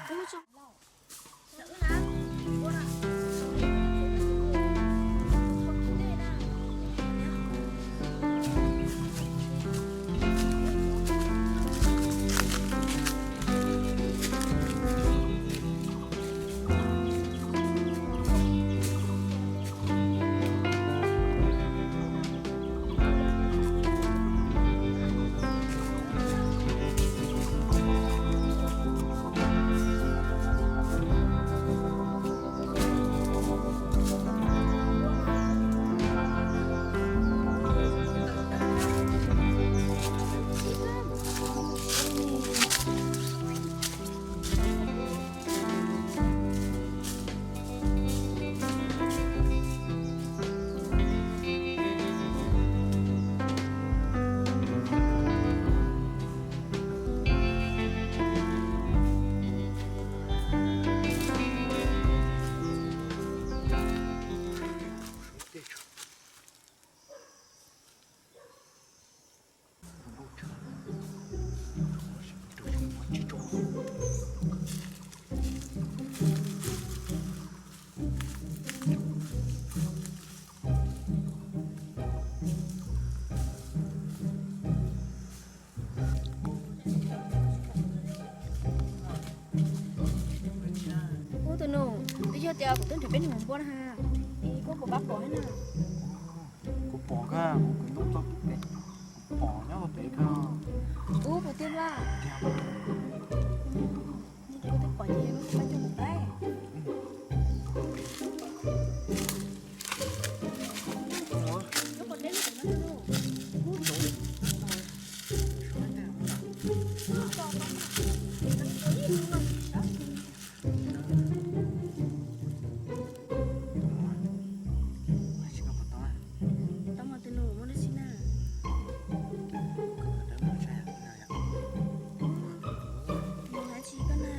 Ub, tus nus, twb yog tias kuv twb nrhiav peb niag hmoov npua na ha, es koj puas pab pom thiab na? Kuv pom koj, kuv kwv nplooj txog pem, kuv pom nyob pem koj. Ub, puas tiag Nplaj? Tiag. Koj twb pom ces koj pab coj kuv pab. Tau mas tus nus, muaj dab tsi na? Mus dab tsi koj na?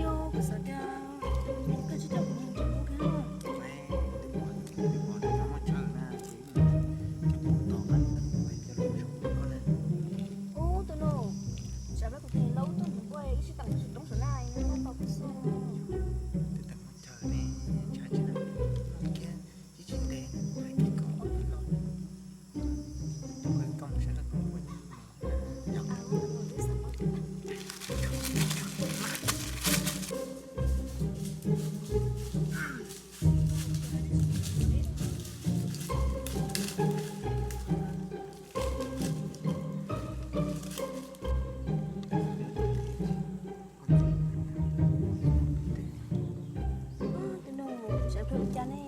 Yog kuv xav tias koj tsis coj kuv mus nrhiav npua kiag no. Ub, tus nus, sawv daws kuv tus lauj tuaj nrhiav npua ib sij teem tsis roob saum na, noj tau peb xwb. Tus nus, sawv daws ua cas ne?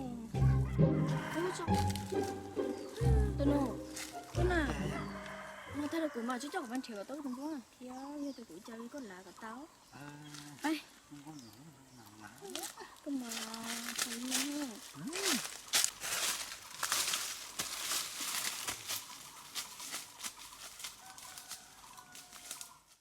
Tus nus, koj na, mus tag rau kuv mas tsis coj kuv pab nrhiav kom tau tus npua thiab, yog tias kuv ua cas li koj lav kom tau. Koj mus,